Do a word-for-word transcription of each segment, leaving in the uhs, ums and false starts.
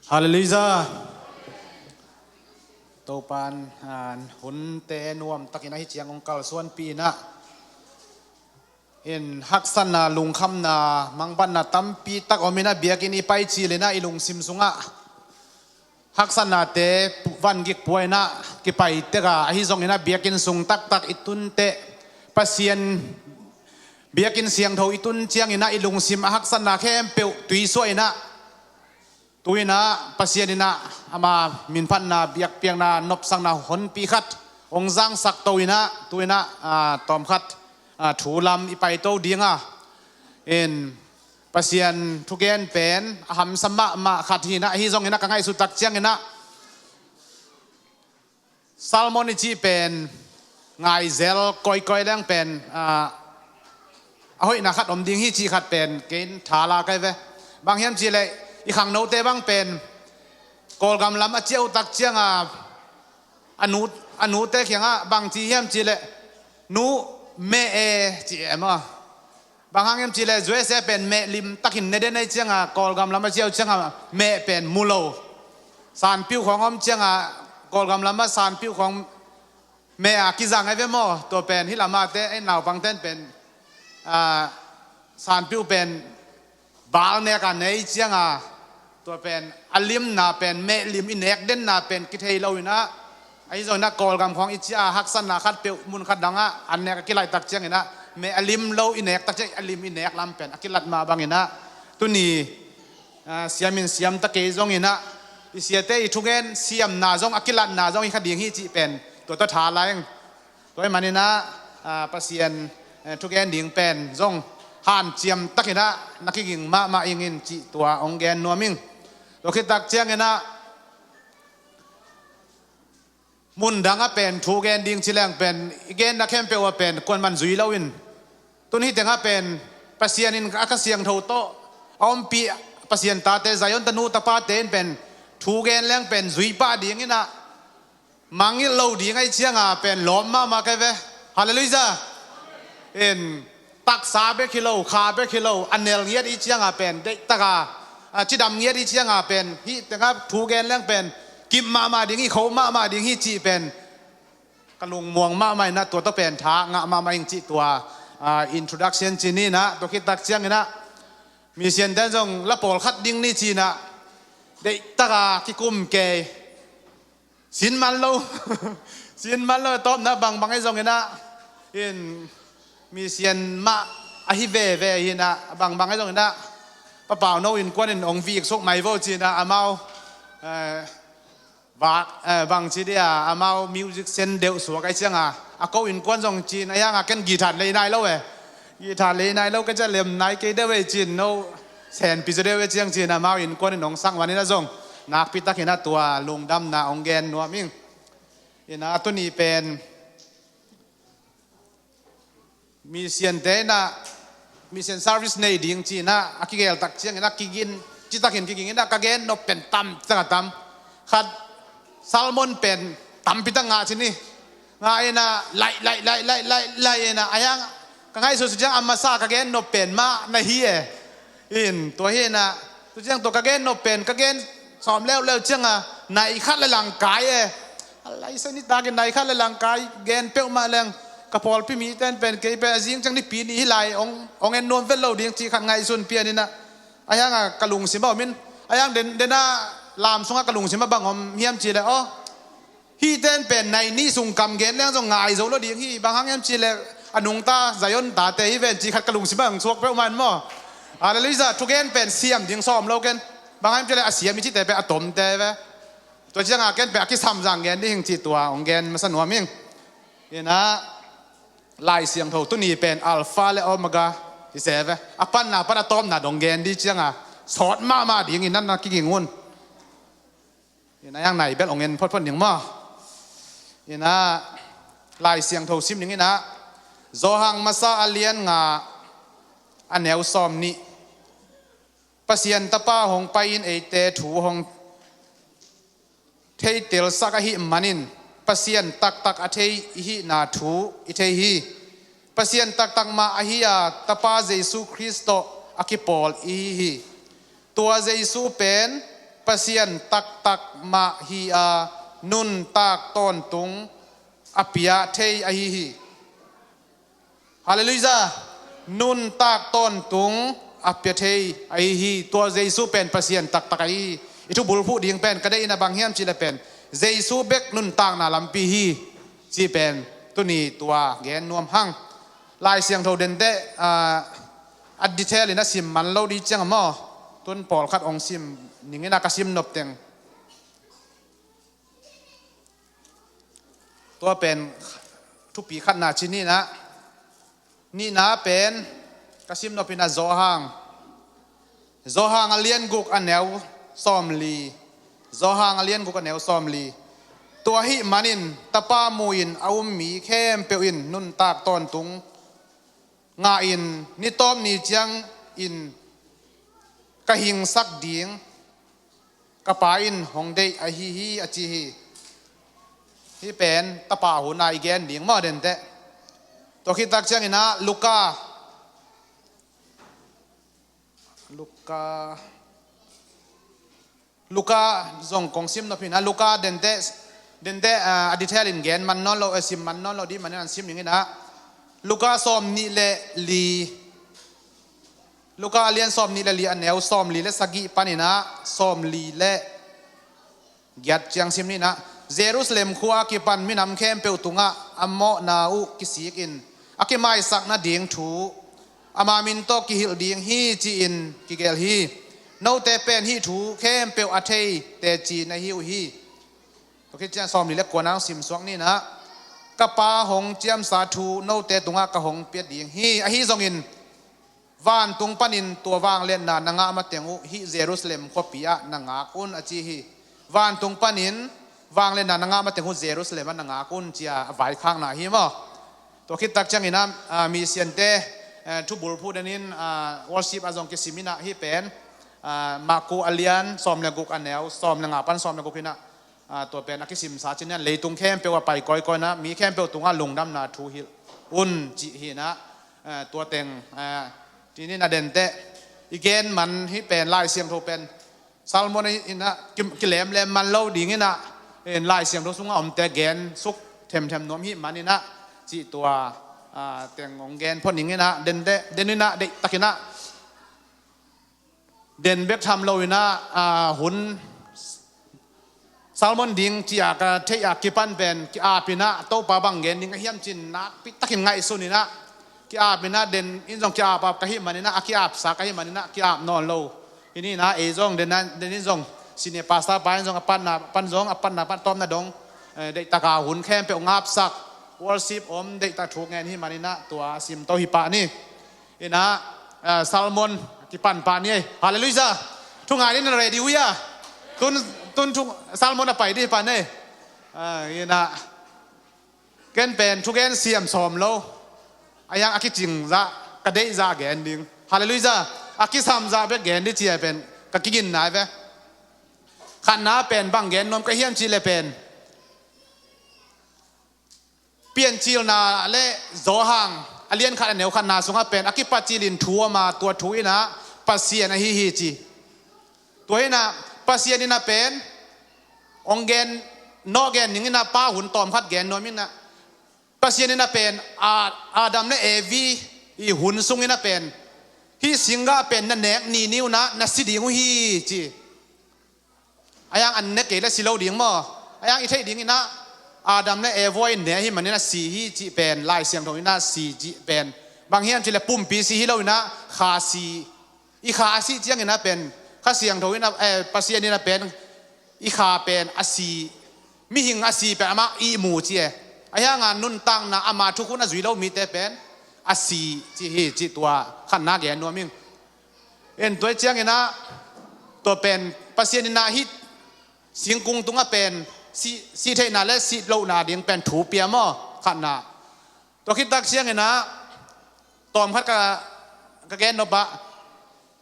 Halleluiah. Topan, ah, hunte nuam takin ahi ciang hong kalsuanpih in ah, in haksatna, lungkhamna, mangbatna tampi tak om in ah, biakinn i pai cil in ah i lungsim sungah haksatnate pu-, van gik pua in ah kipai tek a, ahi zongin ah biakinn sung taktak i tun teh, Pasian biakinn siangtho i tun ciangin ah i lungsim a haksatna khempeuh tuisuah in ah, tu in ah Pasian in ah ama minphatna, biakpiakna, nopsakna honpi khat hong zangsak to in ah, tu in ah, ah, tawmkhat, ah, thu lam i paito ding a, in Pasian thugen pen a hamsa mahmah khat hi in ah, ahi zongin ah ka ngaihsut tak ciangin ah Salmon i cih pen ngaizel kawikawi leng pen, ah, a hoihna khat om ding hi cih khat pen kei in tha la kai ve. Bang hiam cih leh i khangnote bang pen Kawlgam lam a ciah uh tak ciang a, a nu, a nute kiangah bang ci hiam cih leh, "Nu, meh e," ci e maw. Bang hang hiam cih leh U S A pen meh lim takin ne den ahi ciang a, Kawlgam lam a ciah uh ciang a meh pen mu lo. Sanpiuh khawng om ciang a, Kawlgam lam a sanpiuh khawng meh a kizang ahi ve maw. Tua pen hih lam a te, ei naupangte'n pen, ah, sanpiuh pen bal nek a ne ciang a, tua pen a limna pen, meh lim i nek denna pen kithei lo in ah, ahi zongin ah Kawlgam khawng i ciah a, haksatna khatpeuh mun khat dang ah an nek a kilaih tak ciangin ah, meh a lim lo i nek tak ciang, a lim i nek lam pen a kilat mah bangin ah, tuni, ah, siam in siam ta kei zongin ah, i siate i thugen siamna zong, a kilatna zong hi kha ding hi cih pen tua tawh tha la ing. Tua ahih manin ah, ah, Pasian, eh, thugen ding pen zong hanciam takin ah na kiging mahmah ing in cih tua hong gen nuam ing. Tua khit tak ciangin ah, mun dang ah pen thu gen ding ci leng pen, i genna khempeuh ah pen kuaman zui lo in, tun hih teng ah pen Pasian in a kha siangtho tawh a ompih Pasian tate, Zion tanu tapate in pen thu gen leng pen zui pah ding in ah, mangngilh lo ding ahi ciang a pen lawm mahmah kai ve. Halleluiah. In taksa bek hi lo, kha bek hi lo, a nel ngiat i ciang a pen, deih tak a, a, cidam ngiat i ciang a pen, hih teng ah thu gen leng pen kip mahmah ding hi, kho mahmah ding hi cih pen ka lungmuang mahmah in ah, tua tawh pen tha ngah mahmah ing cih tua, a, introduction ci ni in ah, tua khit tak ciangin ah, Misiante'n zong la pawlkhat ding ni ci in ah, deih tak a kikum kei. Sin man lo. Sin man lo, tawpna bangbang ahi zongin ah, in Misian mah ahi veve hi in ah, bangbang ahi zongin ah, Pa Pauno innkuan in hong vik suk mai vo ci in ah, amau, eh, vak, eh, bang ci dia, amau music sen deuh suak ahi ciang a, a ko innkuan zong ci in, ahi hang a ken guitar lei nai lo e. Guitar lei nai lo ka cia lem nai kei deuh e ci in, no senpi zaw deuh e ciang ci in, amau innkuan in hong sang van in ah zong nakpi takin ah tua lungdamna hong gen nuam ing. In ah tuni pen Misiante in ah, mission service nei ding ci in ah, a kigel tak ciangin ah, kigin, ci takin kiging in ah, ka gen nop pen tam, tak a tam. Khat, sermon pen tampi tak ngah ci ni. Ngah in ah, laih, laih, laih, laih, laih, laih in ah, ahi hang ka ngaihsut ciang a masa ka gen nop pen mah na hi e. In, tua hi in ah, tu ciang tua ka gen nop pen, ka gen sawm leuleu ciang a, nai khat le langkai e. A laisa ni takin nai khat le langkai gen peuhmah leng, ka pawlpi mite'n pen kei pen a zing ciang nipi ni hi lai, hong, hong en nuam vet lo ding cih khat ngaihsun pian in ah, ahi hang a ka lungsim a om in, ahi hang den, den a lam sungah ka lungsim a bang om hiam cih leh, aw, hihte in pen nai nih sung kam gen leng zong ngai zo lo ding hi, bang hang hiam cih leh a nungta Zion tate hi ven cih khat ka lungsim ah hong suak peuhmah in maw. Halleluiah, thugen pen siam ding sawm lo ken. Bang hang hiam cih leh a siam i cihte pen a tomte ve. Tua ciang a ken pen a kisam zang gen ding hing cih tua hong gen masa nuam ing. In ah, Lai Siangtho tuni pen Alpha le Omega hi se ve. A panna pan a tawpna dong gen ding ciang a, sawt mahmah ding in ah na kiging un. In ah, ahi hang nai bel hong en photphot ning maw. In ah, Lai Siangtho sim ning in ah, Johan masa a lian nga, a neu sawm nih. Pasian Tapa hong pai in eite thu hong theitel sak ahih manin, Pasian taktak a thei i hihna thu i thei hi. Pasian taktak mah ahi a, Tapa Jesu Khrist tawh a kipawl i hi hi. Tua Jesu pen Pasian taktak mah hi a, nuntak tawntung a pia thei ahi hi. Halleluiah. Nuntak tawntung a pia thei ahi hi. Tua Jesu pen Pasian taktak ahi hi. I thubulphuh ding pen ka deih in a bang hiam cih leh pen Jesu bek nuntakna lampi hi cih pen tuni tua gen nuam hang. Lai Siangtho denteh a detail in a sim man lo ding ciang a maw, tun pawlkhat hong sim ning in a ka sim nop teng. Tua pen thupi khatna ci ni in a, nihna pen ka sim nop in a Johan, Johan a lian guk a neu sawmli, Johan a lian guk a neu sawmli. Tua ahih manin Tapa mu in a um mi khempeuh in nuntak tawntung ngah in, ni tawp ni ciangin ka hingsak ding ka Pa in hong deih ahi hi, a ci hi. Hih pen Tapa hun a i gen ding maw denteh. Tua khit tak ciangin a Luka, Luka, Luka zong kong sim nop hi in a, Luka denteh, denteh a detail in gen man nawn lo, eh, sim man nawn lo ding manin an sim ning in a, Luka sawmnih le li, Luka a lian sawmnih le li a neu sawmli le sagih panin a sawmli le giat ciang sim ni in a, Jerusalem khua a kipan minam khempeuh tungah a mawhna uh kisik in a kimaisak nading thu ama min tawh kihilh ding hi ci-in kigelh hi. Note pen hih thu khempeuh a thei teci na hi uh hi. Tua khit ciang sawmli le kua na hong sim suak ni in a, ka Pa hong ciamsa thu note tungah ka hong pia ding hi. Ahi zongin vantung panin tua vangliatna na ngah mateng uh hih Jerusalem khuapi ah na ngak un, a ci hi. Vantung panin vangliatna na ngah mateng uh Jerusalem ah na ngak un, ci a a vaikhakna hi maw. Tua khit tak ciangin a, a, mi siante, eh, thubulphuh den in, a, worship ah zong kisim in a, hih pen, a, Marku a lian sawm le guk a neu sawm le nga pan sawm le guk in a, a, tua pen a kisimsa ci ni in a, leitung khempeuh a pai kawikawi in a, mi khempeuh tungah lungdamna thu hilh un, cih hi in a, a, tua teng, a, ci ni in a denteh i gen man hih pen Lai Siangtho pen Salmon in a ki, kilemlem man lo ding in a, in Lai Siangtho sungah omte gen suk themthem nuam hih man in a, cih tua, a, teng hong gen phot ning in a, denteh, den in a, deihtak in a, den bek tham lo in a, a, hun Salmon ding ci a ka theih a kipan pen ki-ap in a, Topa bang gen ding a hiam ci-in nakpi takin ngaihsun in a, ki-ap in a, den in zong ki-ap ap ka hih man in a, a ki-apsa ka hih man in a, ki-ap nawn lo. Hi ni in a, ei zong den a, den in zong senior pastor pa in zong a patna pan zong, a patna pan tawpna dong, eh, deihtak a hun khempeuh ngapsak, worship om, deihtak thu ngen hih man in a, tua simto hi pah ni. In a, ah, Salmon kipan pah ni ei. Halleluiah. Thu ngai ni in a ready uh hia. Tun, tun thu Salmon a pai ding pan ei. Ah, in a, ken pen thugen siam sawm lo. A hiang a kicing zah, ka deih zah gen ding. Halleluiah. A kisam zah bek gen ding ci a pen ka kiginna hi ve. Khatna pen bang gen nuam ka hiam cih leh pen Piancilna le Johan a lian khat a neu khatna sungah pen a kipacil in thu om a, tua thu in a Pasian ahi hi ci. Tua hi in a Pasian in a pen hong gen, nawh gen ning in a, Pa hun tawm khat gen nuam in a, Pasian in a pen, a, Adam le Evi i hun sung in a pen, hih singgah pen na nek ni ni un a na si ding uh hi ci. A hiang an ne kei le si lo ding maw? A hiang i theih ding in a, Adam le Eva in ne hi man in a si hi cih pen, Lai Siangtho in a si cih pen bang hiam cih leh pumpi si hi lo in a, kha si. I kha a sih ciangin a pen, Kha Siangtho in a, eh, Pasian in a pen, i kha pen a si, mihing a si pen amah ihmu ci e. A hiang a nuntakna ama thukhun a zui lo mite pen a si ci hi cih tua khatna gen nuam ing. En tua ciangin a, tua pen Pasian in a hih singkung tungah pen si, si theihna le si lohna ding pen thu pia maw, khatna. Tua khit tak ciangin a, tawm khat ka, ka gen nop ah,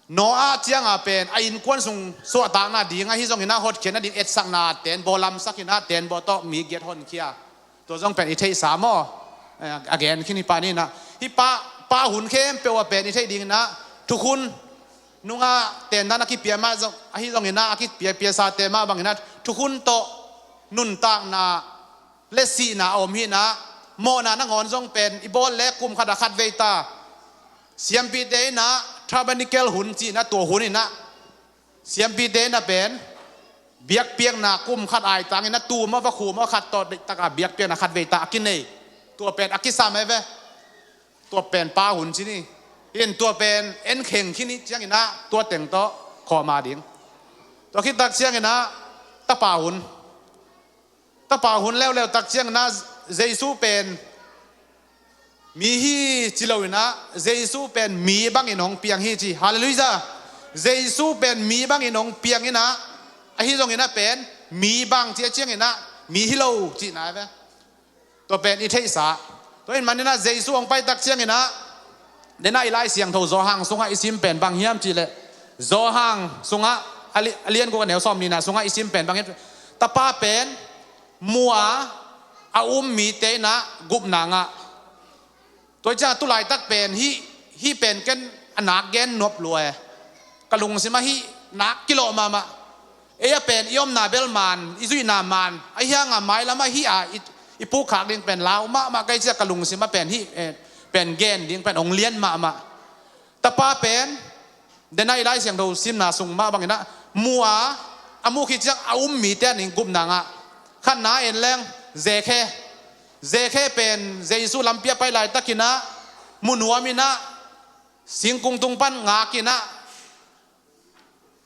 Noah ciang a pen a innkuan sung suahtakna ding ahi zongin a, hotkhiatna ding etsakna tenbaw lamsak in a, tenbaw tawh mi giat honkhia. Tua zong pen i theihsa maw? Eh, a gen khin hi pah ni in a. Hih pa, pa hun khempeuh a pen i theih ding in a, thukhun nungah tendan a kipia mah zong, ahi zongin ah a kipiapiasate mah bangin ah thukhun tawh nuntakna le sihna a om hi-in ah, mawhna nangawn zong pen i bawl le kum khat a khat vei ta. Siampite in ah Tabernacle hun ci-in ah, tua hun in ah siampite in ah pen biakpiakna kum khat aitangin ah, tuu maw, vakhu maw, khat tawh deihtakin biakpiakna khat vei ta a kinei. Tua pen a kisam ahi ve. Tua pen pa hun ci ni. In tua pen en kheng khin hi ciangin ah, tua teng tawh khawm a ding. Tua khit tak ciangin ah tapa hun. Tapa hun leuleu tak ciangin ah Jesu pen mi hi ci lo-in ah, Jesu pen mi bangin hong piang hi ci. Halleluiah. Jesu pen mi bangin hong piang in ah, ahi zongin ah pen mi bang ci a ciangin ah mi hi lo cihna ahi ve. Tua pen i theihsa. Tua ahih manin ah Jesu hong pai tak ciangin ah, den ah i Lai Siangtho Johan sungah i sim pen bang hiam cih leh, Johan sungah a li-, a lian guk a neu sawmnihna sungah i sim pen bang hiam cih leh, tapa pen mu a, a um mite in ah gupna ngah. Tua hi ciangah tu laitak pen hih, hih pen ken a nak gen nuam lua e. Ka lungsim ah hih nak kilawh mahmah. Ei a pen i omna bel maan, i zuihna maan, ahi hangah mailam ah hih a i, i pukkhak ding pen lau mahmah ka hih ciang ka lungsim ah pen hih, eh, pen gen ding pen hong lian mahmah. Tapa pen, den ah i Lai Siangtho simna sung mah bangin ah, mu a, a muh khit ciang a um mite in gupna ngah. Khatna en leng, Zekhe. Zekhe pen Jesu lampi a pai laitakin ah, mu nuam in ah, singkung tung pan ngak in ah,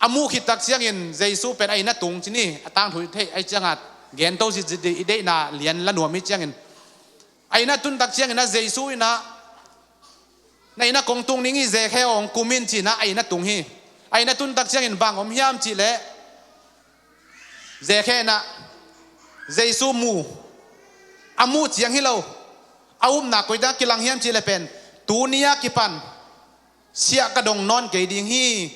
a muh khit tak ciangin Jesu pen a inn ah tung ci ni, a tangthu i theih ahih ciangah, gen to zitzit dih, i deihna lian la nuam hi ciangin. A inn ah tun tak ciangin ah Jesu in ah, na inn ah kong tung ning hi Zekhe aw, hong kum in ci-in ah a inn ah tung hi. A inn ah tun tak ciangin bang om hiam cih leh, Zekhe in ah Jesu mu, a muh ciang hi lo, a upna koitak kilang hiam cih leh pen, tuni a kipan siah ka dong nawn kei ding hi.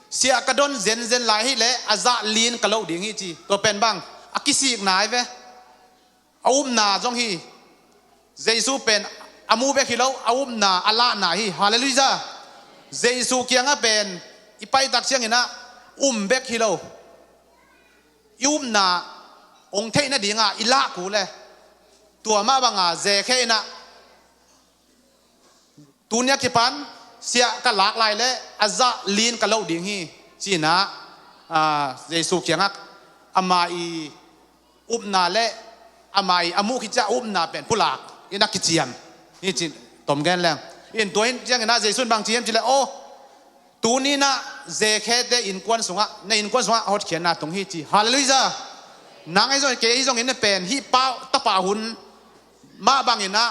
Siah ka don zenzen lai ahih leh a zah lin ka loh ding hi ci. Tua pen bang, a kisikna ahi ve. A upna zong hi. Jesu pen a mu bek hi lo, a upna, a lahna hi. Halleluiah. Jesu kiangah pen i pai tak ciangin ah um bek hi lo, i upna hong theih nadingah i lah kul e. Tua mah banga Zekhe in ah, tuni a kipan siah ka lak lai leh a zah lin ka loh ding hi, ci-in ah, ah, Jesu kiangah ama i upna le ama i a muh khit ciang a upna pen pulak in a kiciam hi ci, tom gen leng. In tua hi ciangin ah Jesu in bang ci hiam cih leh, aw, tuni in ah Zekhete innkuan sungah, na innkuan sungah hotkhiatna tung hi ci. Halleluiah. Nang ahi zong, kei ahi zongin ah pen hih pa, tapa hun mah bangin ah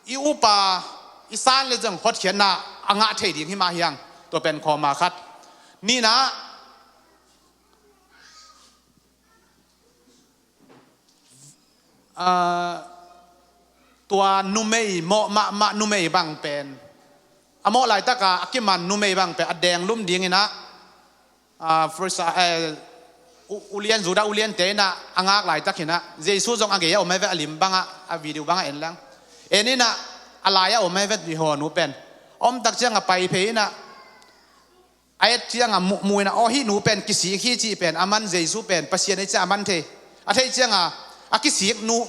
i up a, i san leh zong hotkhiatna a ngah thei ding hi mah hi hang. Tua pen khawm a khat. Nihna, ah, tua numei, mawh mahmah numei bang pen, a mawh laitaka a kiman numei bang pen a denglum dingin ah, ah, first, ah, eh, u-, ulian, Judah uliante in ah a ngak laitakin ah, Jesu zong a gei a om ahi ve, a lim bangah, a video bangah en leng. En in ah a lai a om ahi ve, Jehu nu pen. A om tak ciang a pai phei in ah, a et ciangah mu, mu in ah, aw, hih nu pen kisik hi cih pen, aman Jesu pen Pasian ahi ciang a man thei. A theih ciangah a kisik nu,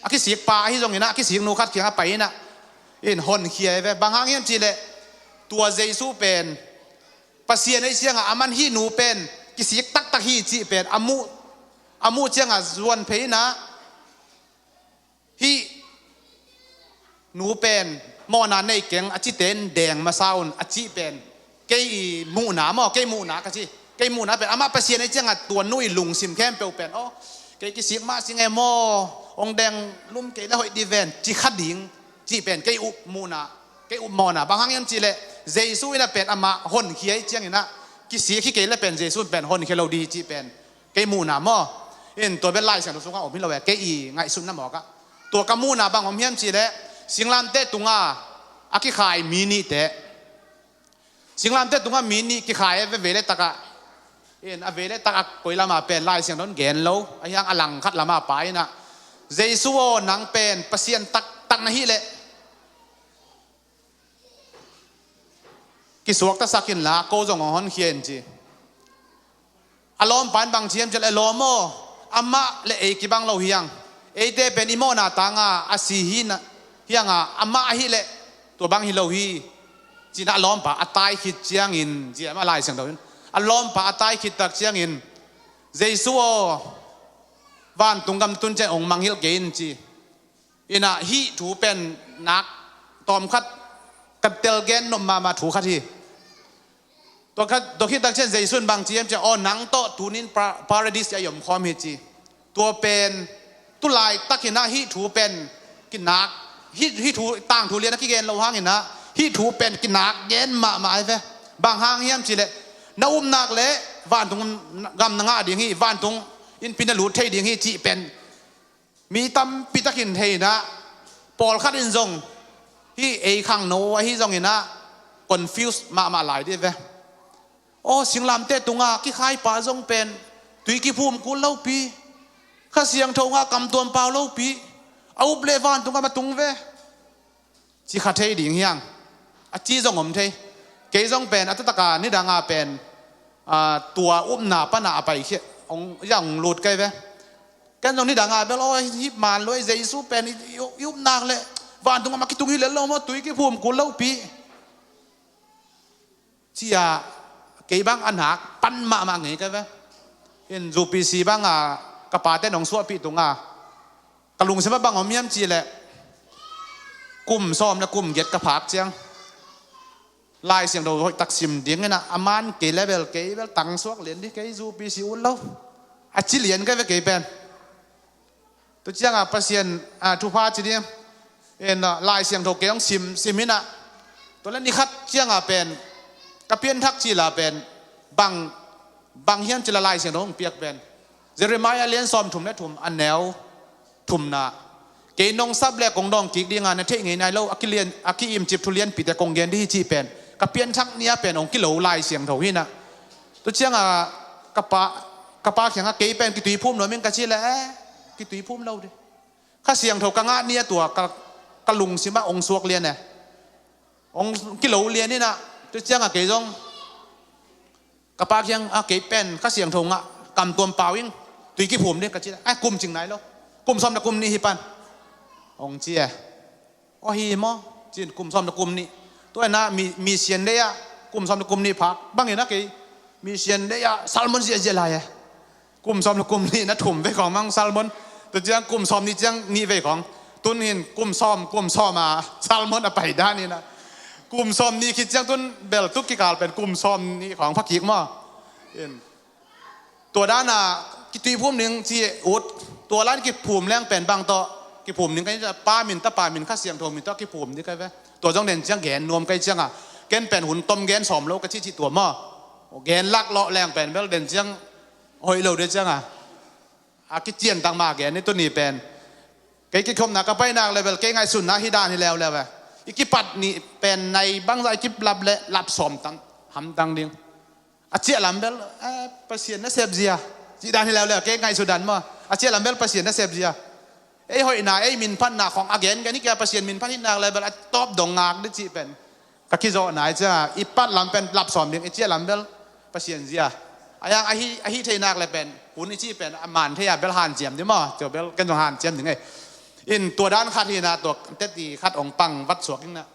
a kisik pa ahi zongin ah, a kisik nu khat kiangah pai in ah, in honkhia ahi ve. Bang hang hiam cih leh, tua Jesu pen Pasian ahi ciangah aman hih nu pen kisik taktak hi cih pen a muh, a muh ciangah zuan phei in ah, hih nu pen mawhna nei keng, a cite in deng masa un, a cih pen kei i muhna maw, kei muhna ka ci. Kei muhna pen amah Pasian ahi ciangah tua nu i lungsim khempeuh pen, aw, kei kisik mah sing e maw, hong denglum kei leh hoih dih ven, ci kha ding, cih pen kei up muhna, kei up mawhna. Bang hang hiam cih leh, Jesu in ah pen amah honkhia ahi ciangin ah, kisik hi kei leh pen Jesu in pen honkhia lo dih hi cih pen kei muhna maw. In tua bel Lai Siangtho sungah om hi lo e, kei i ngaihsutna mawkah. Tua ka muhna bang om hiam cih leh, singlamteh tungah a kikhai mi nihte. Singlamteh tungah mi nih kikhai e, ve, vei le takah. In a vei le takah koi lamah pen Lai Siangtho in gen lo, ahi hang a lang khat lamah pai in ah, Jesu aw, nang pen Pasian taktak na hih leh, kisuaktasak inla ko zong hong honkhia in ci. A lawmpa in bang ci hiam cih leh, lawm aw, amah le ei kibang lo hi hang. Eite pen i mawhna tanga a si hi hang a, amah ahih leh tua bang hi lo hi. Ci-in a lawmpa a tai khit ciangin, ci a Lai Siangtho in, a lawmpa a tai khit tak ciangin Jesu aw, vantung gam tun ciang hong mangngilh kei in ci. Inah hih thu pen nak tawmkhat ka tel gen nop mahmah thu khat hi. Tua khat, tua khit tak ciang Jesu in bang ci hiam cih leh, aw, nang tawh tunin pa-, Paradis ah i omkhawm hi ci. Tua pen tu laitak inah hih thu pen kinak, hih, hih thu, tangthu lian a kigen lo hang inah hih thu pen kinak gen mahmah hi ve. Bang hang hiam cih leh, na upna leh vantung gam na ngah ding hi, vantung innpi na lut thei ding hi cih pen mi tampi takin thei inah, pawlkhat in zong hih ei khangno ahi zong inah confuse mahmah lai dih ve. Aw, singlamteh tungah kikhaipa zong pen tui kiphum kul lopi, Kha Siangtho ngah kamtuam pau lopi, a up leh vantung gam a tung ve, ci kha thei ding hi hang. A ci zong om thei. Kei zong pen a taktak a nidang a pen, aa, tua upna pan a paikhia, hong, ya hong lut kei ve. Ken zong nidang a bel, aw, hih man lo, Jesu pen i, i, i upna leh vantung gam a kitung hi lel lo maw, tui kiphum kul lopi, ci a, kei bang a nak pan mahmah ngei kei ve. In U P C bang a ka pate'n hong suahpih tung a, ka lungsim ah bang om hiam cih leh, kum sawm le kum giat ka phak ciang Lai Siangtho hoih tak sim ding inah, a man kei leh bel, kei bel tangsuak lian dih, kei U P C ut lo, a ci lian kei ve kei pen. Tua ciang a Pasian, aa, thupha ci ding. In, aa, Lai Siangtho kei hong sim, sim inah, tua leh ni khat ciang a pen ka pianthak cil a pen bang, bang hiam cih leh Lai Siangtho hong piak pen Jeremiah lian sawmthum le thum, a neu thumna, kei nong sap leh kong dawng kik ding a, na theih ngei nai lo a kilian, a ki-imcip thu lianpite kong gen ding hi cih pen ka pianthak ni a pen hong kilo Lai Siangtho hi inah. Tua ciang a ka pa, ka pa kiang ah kei pen kituiphum nuam ing ka cih leh, eh, kituiphum lo dih. Kha Siangtho ka ngah ni a tua ka, ka lungsim ah hong suak lian e. Hong kilo lian inah, tua ciang a kei zong ka pa kiang ah, kei pen Kha Siangtho ngah kamtuam pau ing, tui kiphum dih ka cih leh, ai, kum cing nai lo, kum sawm le kum nih hi pan, hong ci e. Aw, hi maw, ci-in kum sawm le kum nih. Tua inah mi, Mission Day ah kum sawm le kum nih phak bang inah kei Mission Day ah sermon ziahziah lai e. Kum sawm le kum nih na thum vei khawng mang sermon. Tua ciang kum sawm nih ciang nih vei khawng. Tun in kum sawm, kum sawm a sermon a pai dan inah, kum sawm nih khit ciang tun bel tu kikal pen kum sawm nih khawng pha kik maw. In, tua dan a kituiphum ding ci ut, tua lai-in kiphum leng pen bang tawh kiphum ding ka hi, Pa min, Tapa min, Kha Siangtho min tawh kiphum ding ka hi ve. Tua zong den ciang gen nuam ka hi ciang a, ken pen hun tom gen sawm lo ka cih cih tua maw. Gen laklawh leng pen bel den ciang hoih lo dih ciang a, a kician tak mah gen ni, tuni pen kei kikhopna ka paina leh bel kei ngaihsutna hih dan hi leuleu e. I kipat ni pen nai bangzah i kilap leh lap sawm tang, hamtang ding. A ciah lam bel, eh, Pasian nasep zia, cih dan hi leuleu, kei ngaihsut dan maw. A ciah lam bel Pasian nasep zia. Ei hoihna, ei minphatna khawng a gen gen hi kei a, Pasian minphat hi nak leh bel a tawp dong ngak dih cih pen ka kizawhna hi ciang a, i pat lam pen lap sawm ding, i ciah lam bel Pasian zia. A yang ahi, ahi thei nak leh pen hun i cih pen a man thei a bel hanciam dih maw. Tua bel ken zong hanciam ding e. In, tua dan khat hi inah, tua teti khat hong pang vat suak ing inah.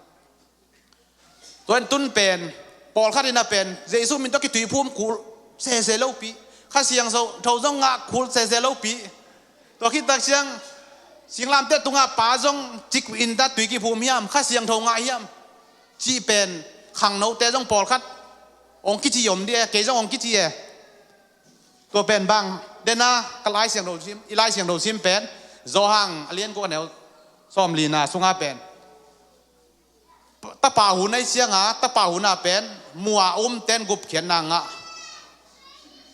Tua in tun pen pawlkhat inah pen Jesu min tawh kituiphum kul sese lopi, Kha Siangtho zong ngah kul sese lopi. Tua khit tak ciang singlamteh tungah Pa zong cik in ta tui kiphum hiam, Kha Siangtho ngah hiam, cih pen khangnote zong pawlkhat hong kici om dih e, kei zong hong kici e. Tua pen bang, den a ka Lai Siangtho sim, i Lai Siangtho sim pen Johan a lian guk a neu sawmlina sungah pen Tapa hun ahih ciang a, Tapa hun ah pen mu a umte'n gupkhiatna ngah,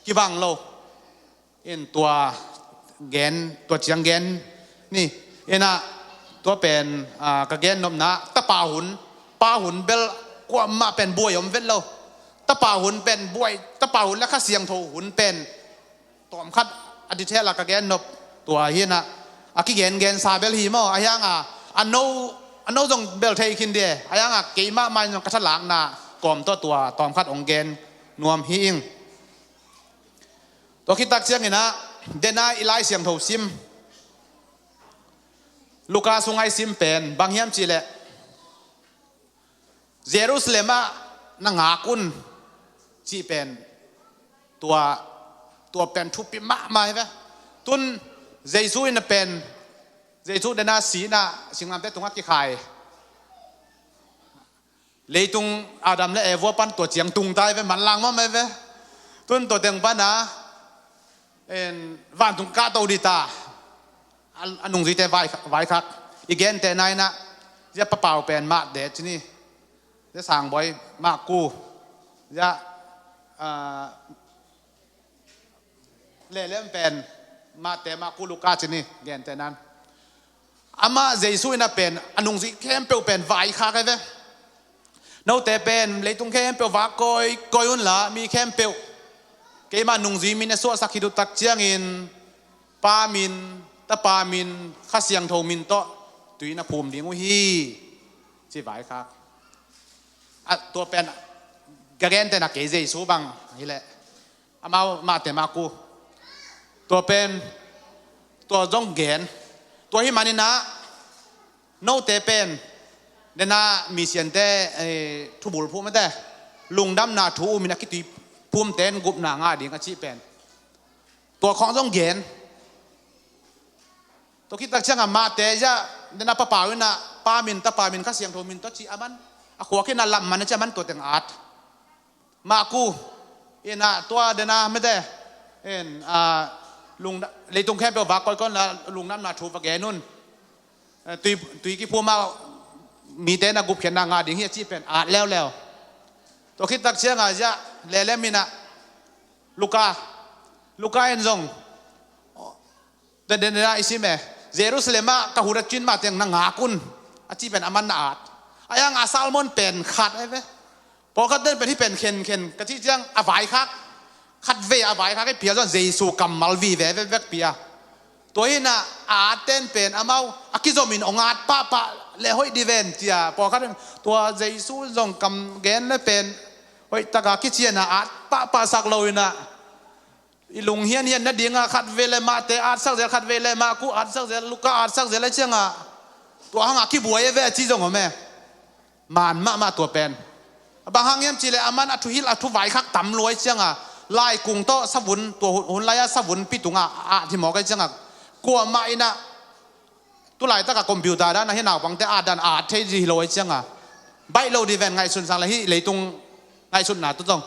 kibang lo. In, tua gen, tua ciang gen ni. Inah, tua pen, ah, ka gen nopna, Tapa hun, Pa hun bel kuamah pen buai om vet lo. Tapa hun pen buai, Tapa hun le Kha Siangtho hun pen tawmkhat a detail a ka gen nop tua hi inah, a kigengensa bel hi maw. A hiang a, a no, a no zong bel thei khin dih e. A hiang a, keimah mah in zong ka thalakna kawm tawh tua tawmkhat hong gen nuam hi ing. Tua khit tak ciangin ah, dena i Lai Siangtho sim, Luka sungah i sim pen bang hiam cihleh, Jerusalem ah na ngak un cih pen, tua, tua pen thupi mahmah hi ve. Tun Jesu in a pen, Jesu dena si in ah singlamteh tungah kikhai. Leitung Adam le Eva pan tua ciang tung ta hi ve, manlang mahmah hi ve. Tun tua teng pan a, en, vantung kahto ding ta. A, a nungzuite vai, vaikhak. I gentehna in ah, zia Pa Pau pen Matthai ci ni, zia Sangbawi Marku, zia, ah, Lelem pen Matthai, Marku, Luka ci ni, gentehna in. Amah Jesu in a pen a nungzui khempeuh pen vaikhak hi ve. Note pen leitung khempeuh vak kawikawi unla, mi khempeuh keima nungzui min a suahsak khit uh tak ciangin, Pa min, Tapa min, Kha Siangtho min tawh tui na phum ding uh hi, ci vaikhak. A, tua pen ka gentehna, kei Jesu bang hileh, amau Matthai, Marku. Tua pen, tua zong gen. Tua hi manin ah, note pen, dena misiante, eh, thubul phum ate, lungdamna thu um in a kitui phumte in gupna ngah ding a cih pen, tua khawng zong gen. Tua khit tak ciangah Matthai zia, dena Pa Pau in ah Pa min, Tapa min, Kha Siangtho min tawh cih a man, a khuak in ah lam man a cih a man, tua teng at. Marku in ah tua dena mete, en, ah, lungda-, leitung khempeuh vak kawikawi unla, lungdamna thu va gen un. Eh, tui, tui kiphum a mite na gupkhiatna ngah ding hi a cih pen at leuleu. Tua khit tak ciangah zia, Lelem in ah Luka, Luka in zong, den, den, den a i sim e, Jerusalem ah ka hun a cin mah teng na ngak un, a cih pen a man na at. A yang a sermon pen khat hi ve. Pawlkhat ten pen hih pen khenkhen ka cih ciang a vaikhak, khatvei a vaikhak hi. Pial zong Jesu kammal vive vekvek pi a. Tua hi in ah, a at ten pen amau a kizom in hong at pahpah le hoih ding ven ci a. Pawlkhat in tua Jesu zong kam gen le pen hoih taka kician a at pahpah sak lo in ah, i lunghianhian nading a khatvei le Matthai atsak zel, khatvei le Marku atsak zel, Luka atsak zel a ciang a, tua hang a kibuai a ve a ci zong om e. Man mahmah tua pen. A bang hang hiam cihleh a man a thuhilh, a thu vaikhak tam lua a ciang a, laikung tawh savun, tua hun, hun lai a savun pi tung a at hi mawk a ciang a, kuamah in ah, tu laitak a computer dan a hih naupangte at dan at thei ding hi lo a ciang a, baih lo ding ven, ngaihsun sang le hih leitung ngaihsutna tawh zong.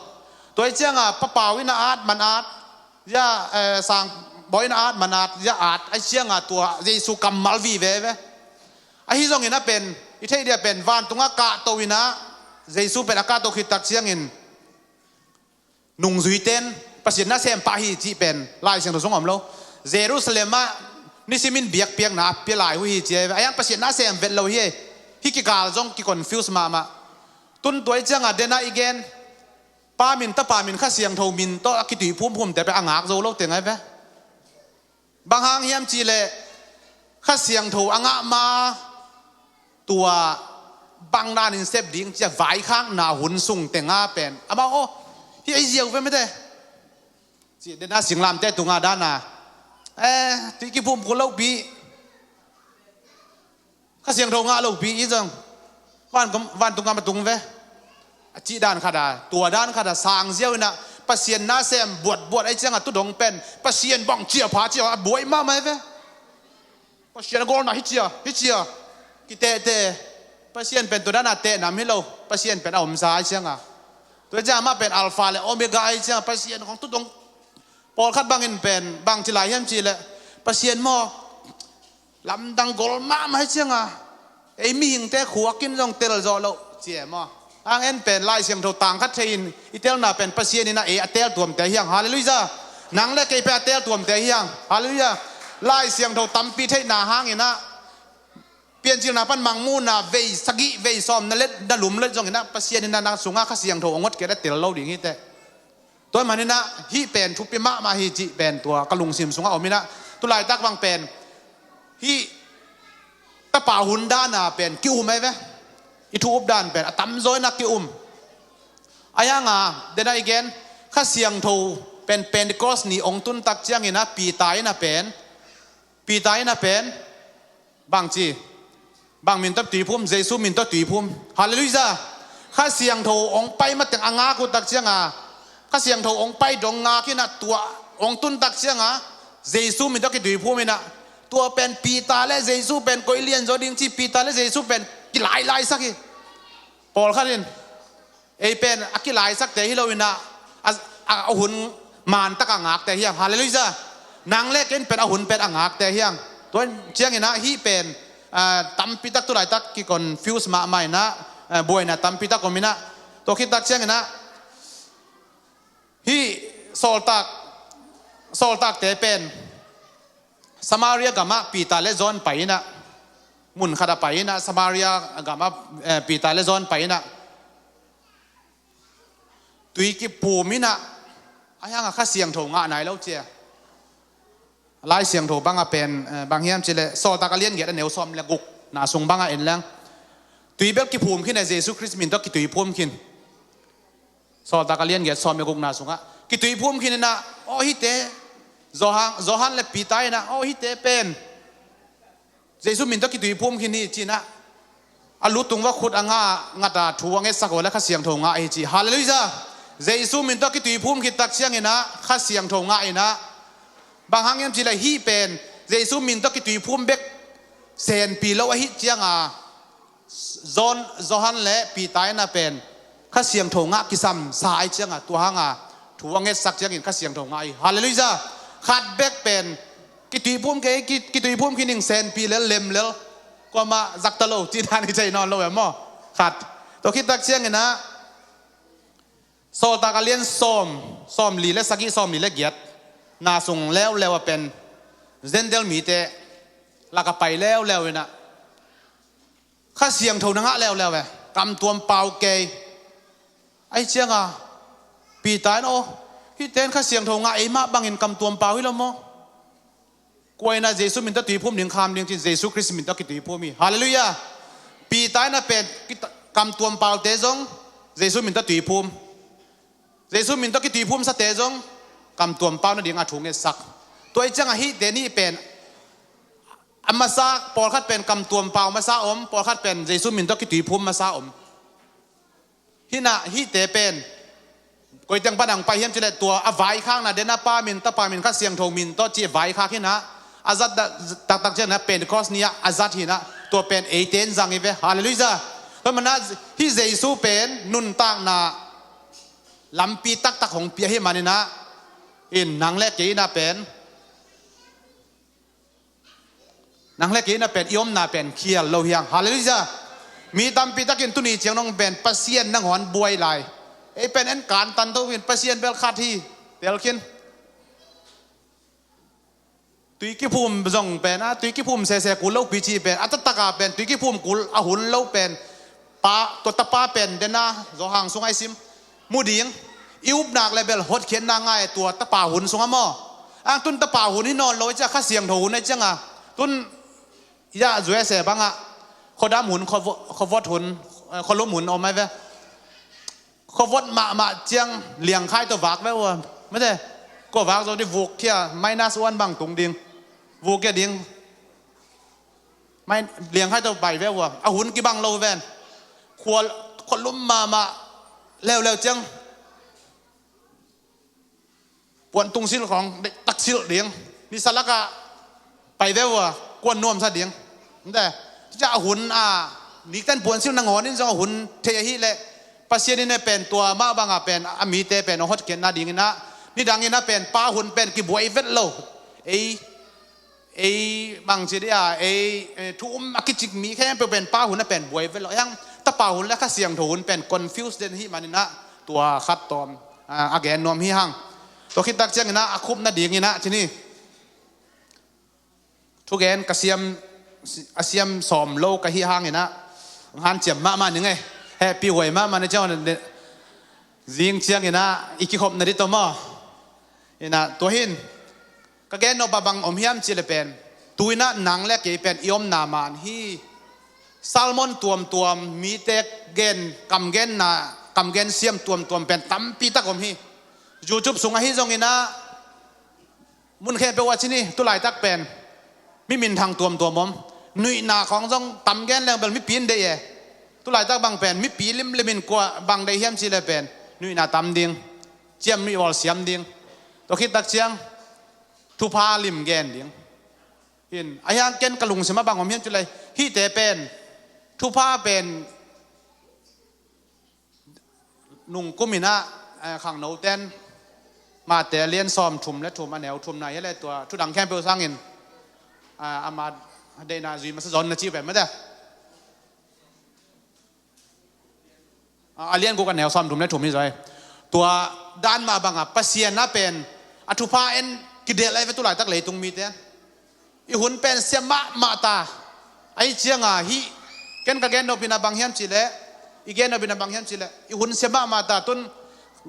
Tua a ciang a Pa Pau in a at man at, zia, eh, Sangbawi in a at man at, zia at a ciang a, tua Jesu kammal vive ve. Ahi zongin a pen, i theih ding a pen, vantung a kahto in ah, Jesu pen a kahto khit tak ciangin, nungzuite in Pasian nasem pah hi cih pen Lai Siangtho sung om lo. Jerusalem ah nisimin biakpiakna a pia lai uh hi ci a, a yang Pasian nasem vet lo hi. Hih kikal zong kiconfuse mahmah. Tun tua a ciang a, dena i gen, Pa min, Tapa min, Kha Siangtho min tawh a kitui phumphumte pen a ngak zo lo teng a ve. Bang hang hiam cihleh, Kha Siangtho a ngah ma, tua bang danin sep ding ci a vaikhakna hun sung teng a pen amau, aw, hih ei ziau ve mete, ci dena singlamteh tung a dan a, eh, tui kiphum kul lopi, Kha Siangtho ngah lopi i zong, van, vantung gam a tung ve, a cih dan khat a, tua dan khat a sang ziau in ah, Pasian nasem buatbuat a i ciang a, tu dong pen Pasian bang cia pha cia a buai mahmah ve. Pasian a gawlna hi cia, hi cia, kitehte. Pasian pen tua dan a tehnam hi lo. Pasian pen a omsa a i ciang a, tua ciang amah pen Alpha le Omega a i ciang a, Pasian khong tu dong. Pawlkhat bangin pen bang ci lai hiam cihleh, Pasian maw, lamdang gol mahmah hi ciang a, ei mihingte khuak in zong tel zawh loh ci e maw. Ang en pen Lai Siangtho tang khat thei in i telna pen Pasian in a ei a tel tuamte hi hang. Halleluiah. Nang le kei pen a tel tuamte hi hang. Halleluiah. Lai Siangtho tampi theihna hangin ah, Piancilna pan Mangmuhna vei sagih, vei sawm na let, na lum let zongin ah, Pasian in ah nang sungah Kha Siangtho a ngot kei a tel lo ding hi teh. Tua manin ah hih pen thupi mahmah hi cih pen tua ka lungsim sungah om in ah, tu laitak bang pen hih tapa hun dan a pen ki-um ahi ve. I thu up dan pen a tamzaw in ah ki-um. Ahi hanga, dena i gen, Kha Siangtho pen Pentecost ni hong tun tak ciangin a Peter in a pen, Peter in a pen, bangci, bang min tawh tuiphum, Jesu min tawh tuiphum. Halleluiah. Kha Siangtho hong pai mateng a ngak uh tak cianga, Kha Siangtho hong pai dong ngak in a tua hong tun tak cianga, Jesu min tawh kituiphum in a, tua pen Peter le Jesu pen koi lianzaw ding ci, Peter le Jesu pen kilailaisak hi. Pawlkhat in, ei pen a kilaisakte hi lo in a, a, a, a hun man taka ngakte hi hang. Halleluiah. Nang le ken pen a hun pen a ngakte hi hang. Tua ciangin a hih pen, ah, tampi tak tu laitak kiconfuse mahmah in a, ah, buaina tampi tak om in a. Tua khit tak ciangin a, hih sawltak, sawltakte pen Samaria gamah Peter le John pai in a, mun khat a pai in a, Samaria gamah, eh, Peter le John pai in a, tui kiphum in a, ahi hanga Kha Siangtho ngah nai lo ci a. Lai Siangtho banga pen, eh, bang hiam cih leh, Sawltak a lian giat a neu sawm le gukna sung banga en leng, tui bel kiphum khin a, Jesu Khrist min tawh kituiphum khin. Sawltak a lian giat sawm le gukna sungah kituiphum khin in a, aw hihte, Johan, Johan le Peter in a, aw hihte pen Jesu min tawh kituiphum khin hi ci in a, a lu tung uah khut a nga, ngat a thu a ngetsak uh le Kha Siangtho ngah hi ci. Halleluiah. Jesu min tawh kituiphum khit tak ciangin a Kha Siangtho ngah in a, bang hang hiam cih leh hih pen Jesu min tawh kituiphum bek senpi lo ahih cianga, John, Johan le Peter in a pen Kha Siangtho ngah kisam sa ahih cianga, tua hanga thu a ngetsak ciangin Kha Siangtho ngah hi. Halleluiah. Khat bek pen kituiphum kei, ki, kituiphum khin ing, senpi lel, lem lel, kuamah zak ta lo, cih dan hi thei nawn lo e maw. Khat. Tua khit tak ciangin a, Sawltak a lian sawm, sawmli le sagih, sawmli le giat na sung leuleu a pen Gentile mite lak a pai leuleu in a, Kha Siangtho na ngah leuleu e, kam tuam pau kei. Ahih cianga Peter in, aw, hihte in Kha Siangtho ngah, eimah bangin kam tuam pau hi lo maw? Kua in a Jesu min tawh tuiphum ding kham ding ci, Jesu Khrist min tawh kituiphum hi. Halleluiah. Peter in a pen kita-, kam tuam paute zong Jesu min tawh tuiphum. Jesu min tawh kituiphum sate zong kam tuam pau nading a thu ngetsak. Tua ahih cianga hihte nih pen a masa, pawlkhat pen kam tuam pau masa om, pawlkhat pen Jesu min tawh kituiphum masa om. Hi in a hihte pen koi teng pan hong pai hiam cih leh, tua a vaikhakna, dena Pa min, Tapa min, Kha Siangtho min tawh ci vaikhak hi in a, a zat da, taktak ciangin a Pentecost ni-ah a zat hi in a, tua pen eite in zang hi ve. Halleluiah. Tua manin a hih Jesu pen nuntakna lampi taktak hong pia hi manin a, in nang le kei in a pen, nang le kei in a pen i omna pen khial lo hi hang. Halleluiah. Mi tampi takin tuni ciang nong pen Pasian nangawn buai lai. Ei pen en kantan to in, Pasian bel khat hi. Tel khin. Tui kiphum zong pen a, tui kiphum sese kul lopi ci pen, a taktak a pen tui kiphum kul a hun lo pen, Pa, tua Tapa pen dena Johan sungah i sim, mu ding, i upna le bel hotkhiatna ngah e, tua Tapa hun sungah maw. Ang tun Tapa hun hi nawn lo ahih ciang, Kha Siangtho hun ahih cianga, tun ya U S A bangah khuadam hun, khuavo-, khuavot hun, eh, khualum hun om ahi ve. Khuavot mahmah ciang liangkhai tawh vak ve ua. Mate, kua vak zo di, vuk khia, minus one bang tung ding. Vuk khia ding. Mai, liangkhai tawh pai ve ua. A hun kibang lo ven. Khua, khualum mahmah leuleu ciang, puan tung silh khawng, tak silh ding. Nisa lakah pai ve ua, kuan nuamsa ding. Nte, tua a hun a, nikten puan silh nangawn in zong a hun thei ahih leh, Pasian in a pen tua mah banga pen, a mite pen, a hotkhiatna dingin a, nidangin a pen, Pa hun pen kibuai vet lo. Ei, ei bangci dia, ei, eh, thu um a kicik mi khempeuh pen Pa hun a pen buai vet lo. Ei ang, Tapa hun le Kha Siangtho hun pen confuse den ahih manin a, tua khat tawm, ah, a gen nuam hi hang. Tua khit tak ciangin a, a khupna dingin a, ci ni. Thugen ka siam, a siam sawm lo ka hih hangin a, hanciam mahmah ning e. Happy huai mahmah ni ciang, zing ciangin a, i kikhopna ding tawh maw. In a, tua hi in, ka gen nop a bang om hiam cih leh pen, tu-in a nang le kei pen i omna man hi. Sermon tuamtuam, mite gen, kam genna, Kamgen siam tuamtuam pen tampi tak om hi. YouTube sung ahi zongin ah, mun khempeuh ah ci ni, tulaitak pen mi minthang tuamtuam om. Nuihna khawng zong tam gen leng bel mipi in deih e. Tulaitak bang pen mipi limlim in kua bang deih hiam cih leh pen nuihna tam ding, ciamnuih bawl siam ding, tua khit tak ciang thupha lim gen ding. Hin, ahi hang ken ka lungsim ah bang om hiam cih leh, hihte pen, thupha pen, nung kum in ah, eh, khangnote'n Matthai a lian sawmthum le thum, a neu thumna hi leh, tua thudang khempeuh sangin, ah, ama deihna zui masa zaw un na ci pen mate. Ah, a lian guk, a neu sawmthum le thum hi zaw e. Tua dan mah bang a Pasian a pen a thupha en kidelh ahi ve tulaitak leitung mite. I hun pen siam mahmah ta. Ahi ciang a hih, ken ka gen nop in ah bang hiam cih leh, i gen nop in ah bang hiam cih leh, i hun siam mahmah ta. Tun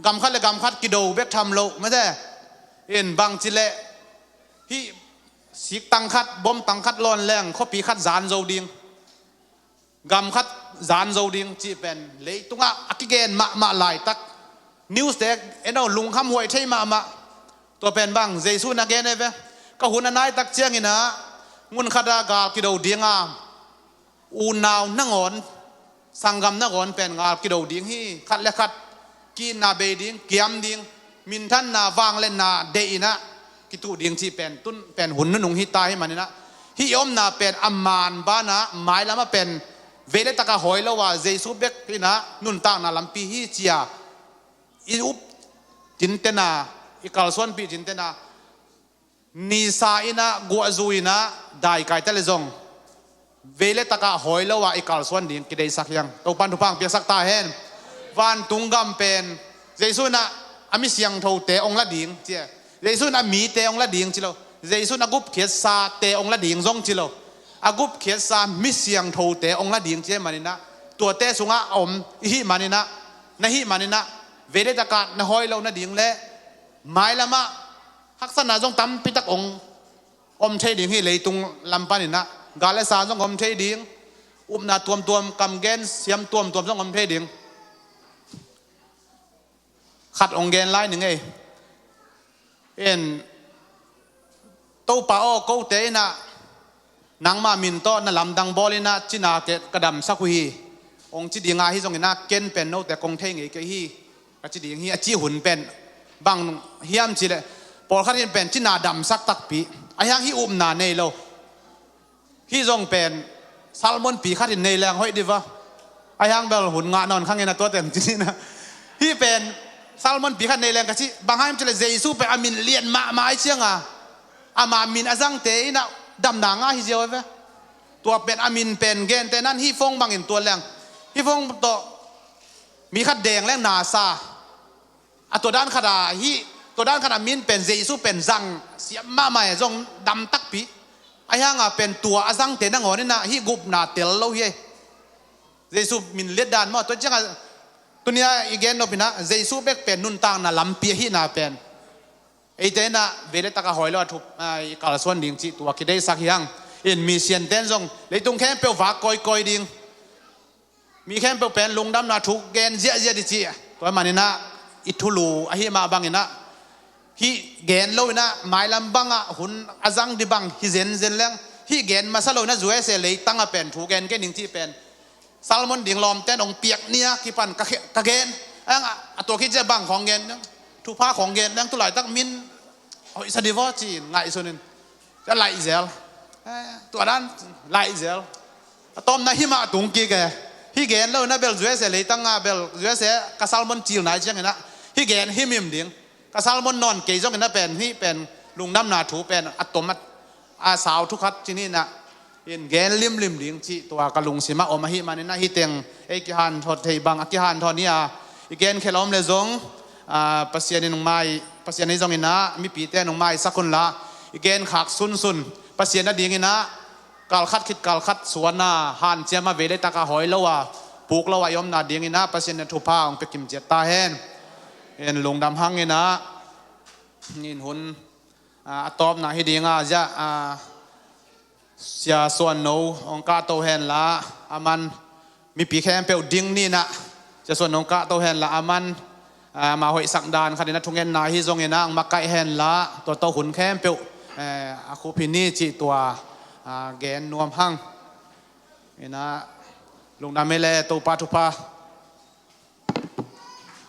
gam khat le gam khat kido bek tham lo mate. In bang cih leh, hih siktang khat, bomtang khat lawn leng khuapi khat zan zo ding, gam khat zan zo ding cih pen leitung ah a kigen mahmah laitak. News te en aw, lungkham huai thei mahmah. Tua pen bang Jesu in a gen ahi ve. Ka hun a nai tak ciangin ah, mun khat ah gal kido ding a, unau nangawn, sanggam nangawn pen gal kido ding hi. Khat le khat ki-itna bei ding, kiam ding, minthanna, vangliatna deih in ah kituh ding cih pen, tun pen hun nunung hi ta ahih manin ah, hih i omna pen a man ban ah, mailam ah pen vei le tak a hawi lo a, Jesu bek in ah nuntakna lampi hi ci a i up tinten a, i kalsuanpih tinten a, nisa in ah, guahzu in ah, daikai ta leh zong vei le tak a hawi lo a i kalsuan ding kideihsak hi hang. Topa'n thupha hong piaksak ta hen. Vantung gam pen Jesu in ah a mi siangthote hong la ding ci e. Jesu in a mite hong la ding ci lo. Jesu in a gupkhiatsate hong la ding zong ci lo. A gupkhiatsa mi siangthote hong la ding ci ahih manin ah, tuate sungah a om i hih manin ah, na hih manin ah, vei le tak a na hawi lo nading le mailam ah haksatna zong tampi tak hong om thei ding hi. Leitung lam panin ah gal le sa zong om thei ding, upna tuamtuam, kamgen siam tuamtuam zong om thei ding. Khat hong gen lai ning ei. In, Topa aw, kote in ah nangma min tawh na lamdang bawl in ah cina ke ka damsak uh hi, hong ci ding a, ahi zongin ah ken pen note kong thei ngei kei hi, ka ci ding hi, a cih hun pen bang hiam cih leh, pawlkhat in pen cina damsak takpi, ahi hang hih upna nei lo. Hih zong pen sermon pi khat in nei leng hoih dih va. Ahi hang bel hun ngah nawn khang in ah tua teng ci ni in ah. Hih pen sermon pi khat nei leng ka ci, bang hang hiam cih leh Jesu pen a min lian mahmah ahih ciang a, ama min a zangte in ah damna ngah hi ziau ve. Tua pen a min pen gente nan hih phone bangin tuan leng, hih phone tawh mi khat deng leng na sa. A tua dan khat a hih, tua dan khat a min pen Jesu pen zang siam mahmah e, zong dam takpi. Ahi hang a pen tua a zangte nangawn in ah hih gupna tel lo hi e. Jesu min liat dan maw, tua ciang a tuni a i gen nop in ah Jesu bek pen nuntakna lampi ahihna pen eite in ah vei le tak a hawi lo a thup, a, i kalsuan ding cih tua kideihsak hi hang. In, mi siante'n zong leitung khempeuh vak kawikawi ding, mi khempeuh pen lungdamna thu gen ziahziah dih ci. Tua ahih manin ah i thulu ahih mah bangin ah, hih gen lo in ah mailam bang ah hun a zang dih bang hi zenzen leng, hih gen masa lo in ah U S A leitang ah pen thu gen kei ning cih pen sermon ding lawmte'n hong piak ni a kipan ka khe-, ka gen. Ahi hang a, a tua khit ciang bang khawng gen, thupha khawng gen leng, tulaitak min hoihsa dih vaw ci-in ngaihsun in. Tua laih zel. Eh, tua dan laih zel. A tawpna hih mah tung kik e. Hih gen lo in ah bel U S A leitang ah bel U S A ka sermon cil nai ciangin ah hih gen himhim ding. Ka sermon nawn kei zongin ah pen hih pen lungdamna thu pen a tom a, a sau thu khat ci ni in ah, in gen limlim ding cih tua ka lungsim ah om ahih manin ah, hih teng ei kihanthawn thei bang a kihanthawn hi a, i gen khelh a om leh zong, a, Pasian in hong mai, Pasian in zongin ah mipite'n hong maisak un la, i gen khak sunsun, Pasian a dingin ah kal khat khit kal khat suan a, hanciam a, vei le tak a hawi lo a, puk lo a i omna dingin ah Pasian in thupha hong pia kim ciat ta hen. In, lungdam hang in ah, in, hun, a, a tawpna hi ding a, zia, a, Sia Suan No hong kahto hen la, aman mipi khempeuh ding ni in ah, Sia Suan nong kahto henla, aman, ah, ama hoihsak dan khat in a thungetna hi zongin ah, ang makaih henla, tua tawh hun khempeuh, eh, a khup hi ni cih tua, ah, gen nuam hang. Inah, lungdam hi le, Topa thupha